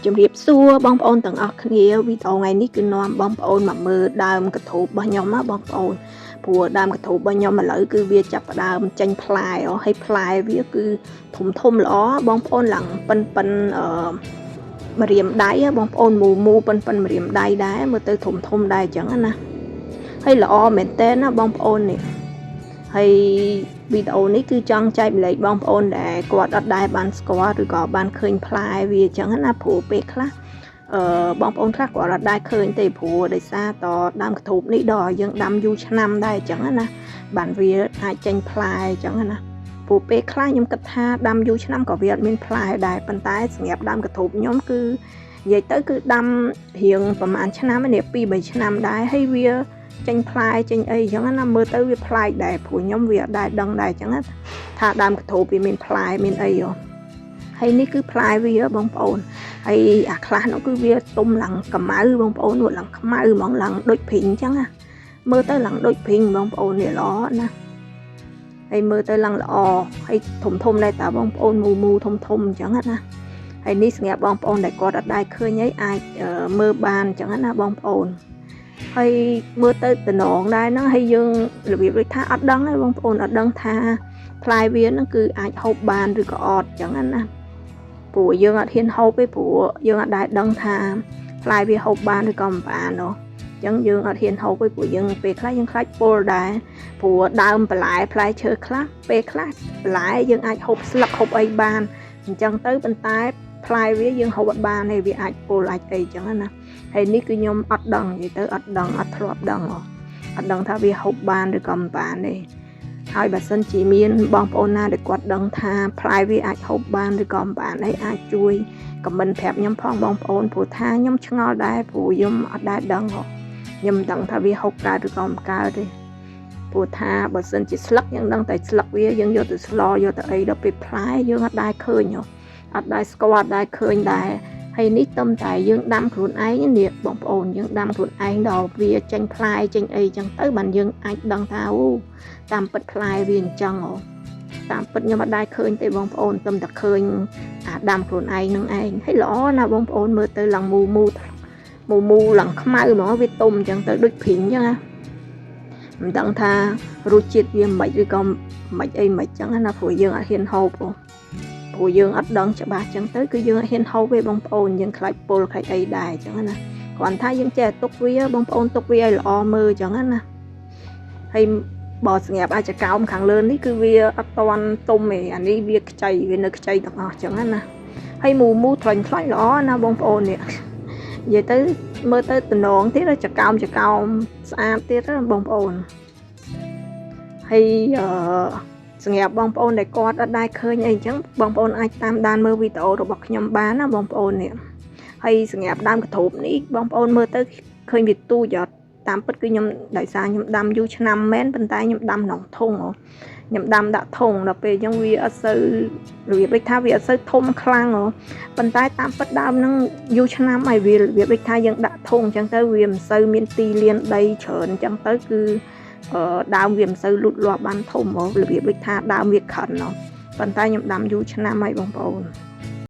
ជំរាបសួរបងប្អូនទាំងអស់គ្នាវីដេអូថ្ងៃនេះគឺនាំបងប្អូនមកមើលដើមកធូបរបស់ខ្ញុំណាបងប្អូនព្រោះដើមកធូបរបស់ខ្ញុំឥឡូវគឺវាចាប់ផ្ដើមចេញផ្លែហើយផ្លែវាគឺធំធំល្អបងប្អូនឡើងប៉ិនប៉ិនអឺម្រាមដៃបងប្អូនមូមូប៉ិនប៉ិនម្រាមដៃដែរមើលទៅធំធំដែរអញ្ចឹងណាហើយល្អមែនតើណាបងប្អូននេះហើយវីដេអូនេះគឺចង់ចែកម្លែកបងប្អូនដែលគាត់អត់ដែលបានស្គាល់ឬក៏បានឃើញផ្លែវាអញ្ចឹងណាព្រោះពេលខ្លះអឺបងប្អូនខ្លះគាត់អត់ដែលឃើញទេព្រោះដោយសារតដើមកធូបនេះដល់យើងដាំយូរឆ្នាំដែរអញ្ចឹងណាបានវាអាចចេញផ្លែអញ្ចឹងណាព្រោះពេលខ្លះខ្ញុំគិតថាដាំយូរឆ្នាំក៏វាអត់មានផ្លែដែរប៉ុន្តែសម្រាប់ដើមកធូបខ្ញុំគឺនិយាយទៅគឺដាំរៀងប្រហែលឆ្នាំនេះ2 3ឆ្នាំដែរហើយវាចេញផ្លែចេញអីអញ្ចឹងណាមើលទៅវាប្លែកដែរព្រោះខ្ញុំវាអត់ដែលដឹងដែរអញ្ចឹងណាថាដើមកធូបវាមានផ្លែមានអីហ៎ហើយនេះគឺផ្លែវាបងប្អូនហើយអាខ្លះនោះគឺវាទុំឡើងកម្ៅបងប្អូននោះឡើងខ្មៅហ្មងឡើងដូចព្រីងអញ្ចឹងណាមើលទៅឡើងដូចព្រីងបងប្អូននេះល្អណាហើយមើលទៅឡើងល្អហើយធំធំដែរតាបងប្អូនមូមូធំធំអញ្ចឹងណាហើយនេះសម្រាប់បងប្អូនដែលគាត់អត់ដែលឃើញអីអាចមើលបានអញ្ចឹងណាបងប្អូនហើយមើលទៅតំណងដែរហ្នឹងហើយយើងរបៀបដូចថាអត់ដឹងទេបងប្អូនអត់ដឹងថាផ្លែវាហ្នឹងគឺអាចហូបបានឬក៏អត់អញ្ចឹងណាព្រោះយើងអត់ហ៊ានហូបទេព្រោះយើងអត់ដែលដឹងថាផ្លែវាហូបបានឬក៏មិនបាននោះអញ្ចឹងយើងអត់ហ៊ានហូបទេព្រោះយើងពេលខ្លះយើងខ្លាចពុលដែរព្រោះដើមបន្លែផ្លែឈើខ្លះពេលខ្លះបន្លែយើងអាចហូបស្លឹកហូបអីបានអញ្ចឹងទៅប៉ុន្តែផ្លែវាយើងហូបអត់បានទេវាអាចពុលអាចអីអញ្ចឹងណាហើយនេះគឺខ្ញុំអត់ដឹងនិយាយទៅអត់ដឹងអត់ធ្លាប់ដឹងអត់ដឹងថាវាហូបបានឬក៏មិនបានទេហើយបើសិនជាមានបងប្អូនណាដែលគាត់ដឹងថាផ្លែវាអាចហូបបានឬក៏មិនបានអីអាចជួយ comment ប្រាប់ខ្ញុំផងបងប្អូនព្រោះថាខ្ញុំឆ្ងល់ដែរព្រោះខ្ញុំអត់ដែលដឹងខ្ញុំមិនដឹងថាវាហូបកើតឬក៏មិនកើតទេព្រោះថាបើសិនជាស្លឹកយើងដឹងតែស្លឹកវាយើងយកទៅស្លយកទៅអីដល់ពេលផ្លែយើងអត់ដែលឃើញអត់ដែលស្គាល់អត់ដែលឃើញដែរហើយនេះទំតែយើងដាំខ្លួនឯងនេះបងប្អូនយើងដាំខ្លួនឯងដល់វាចេញផ្លែចេញអីចឹងទៅបានយើងអាចដឹងថាអូតាមពិតផ្លែវាអញ្ចឹងអូតាមពិតខ្ញុំអត់ដែលឃើញទេបងប្អូនទំតែឃើញអាដាំខ្លួនឯងនឹងឯងហើយល្អណាស់បងប្អូនមើលទៅឡើងមូមូមូមូឡើងខ្មៅហ្មងវាទុំអញ្ចឹងទៅដូចព្រីងអញ្ចឹងណាមិនដឹងថារសជាតិវាមិនឬក៏មិនអីមិនអញ្ចឹងណាព្រោះយើងអត់ហ៊ានហូបព្រោះយើងអត់ដឹងច្បាស់អញ្ចឹងទៅគឺយើងអត់ហ៊ានហូបទេបងប្អូនយើងខ្លាចពុលខ្លាចអីដែរអញ្ចឹងណាគ្រាន់ថាយើងចេះទុកវាបងប្អូនទុកវាឲ្យល្អមើលអញ្ចឹងណាហើយបើសម្រាប់អាចកោមខាងលើនេះគឺវាអត់តន់ទុំទេអានេះវាខ្ចីវានៅខ្ចីទាំងអស់អញ្ចឹងណាហើយមូមូថ្លាញ់ថ្លាញ់ល្អណាបងប្អូននេះនិយាយទៅមើលទៅតំណងទៀតចកោមចកោមស្អាតទៀតណាបងប្អូនហើយអឺសម្រាប់បងប្អូនដែលគាត់អត់ដែលឃើញអីអញ្ចឹងបងប្អូនអាចតាមដានមើលវីដេអូរបស់ខ្ញុំបានណាបងប្អូននេះហើយសម្រាប់ដើមកធូបនេះបងប្អូនមើលទៅឃើញវាទូចអត់តាមពិតគឺខ្ញុំដោយសារខ្ញុំដាំយូរឆ្នាំមែនប៉ុន្តែខ្ញុំដាំក្នុងធុងខ្ញុំដាំដាក់ធុងដល់ពេលអញ្ចឹងវាអត់សូវរបៀបដូចថាវាអត់សូវធំខ្លាំងហ៎ប៉ុន្តែតាមពិតដើមហ្នឹងយូរឆ្នាំហើយវារបៀបដូចថាយើងដាក់ធុងអញ្ចឹងទៅវាមិនសូវមានទីលានដីច្រើនអញ្ចឹងទៅគឺដើមវាមិនសូវលូតលាស់បានធំហ៎របៀបដូចថាដើមវាខិនហ៎ប៉ុន្តែខ្ញុំដាំយូរឆ្នាំហើយបងប្អូន។